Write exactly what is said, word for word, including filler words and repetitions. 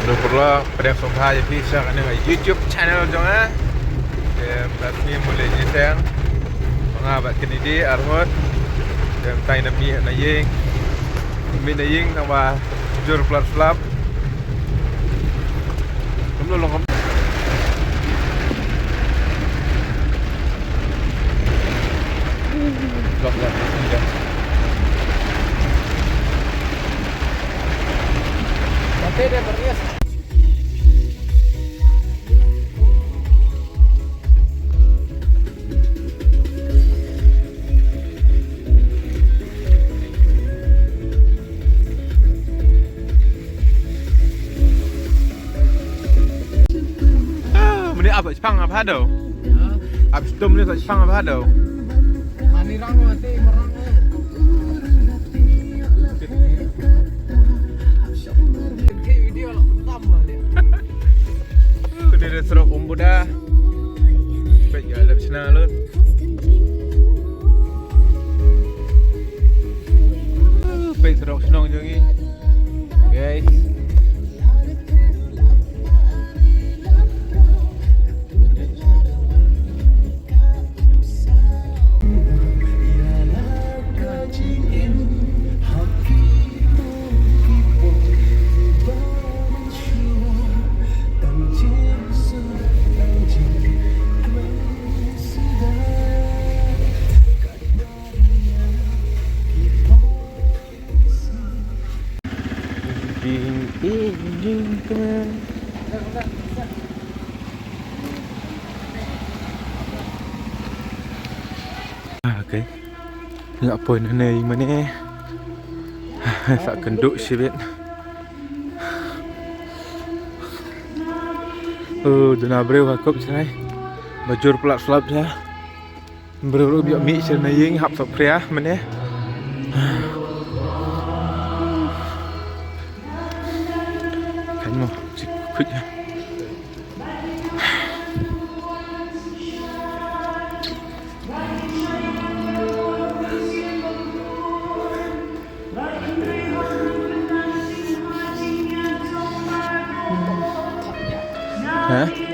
Paralok, pdiang sngewbha ïa phi sha kane ka YouTube channel jong nga. Te mynta sngi mynleit nyngkong. Nga bad kine ki arngut. Te mynta ngin mih na ïing. Mih na ïing tang ba jur palat slap. Kumno long kam. Lok, lok, lok. Mate deh, Marius. Ah, mane ap shipang ap hado. Ap shitom ne shipang ap hado. Ani rang mate marang. Ke video lah pertama dia. Kane dei surok Umbuda. Peit ka dap shna lut. Peit surok shnong jong ngi. Guys. Ding, ding, ding, ding. Ah, okay. Nga poi na ne mane. Sa kynduh shibit. Oh, duna briew ha kup jngai. Ba jur palat slap ja. Briew ruh ba ïoh mih sha na ïing hap sop phria mane. Kan mo, sik khuid ya. Hah?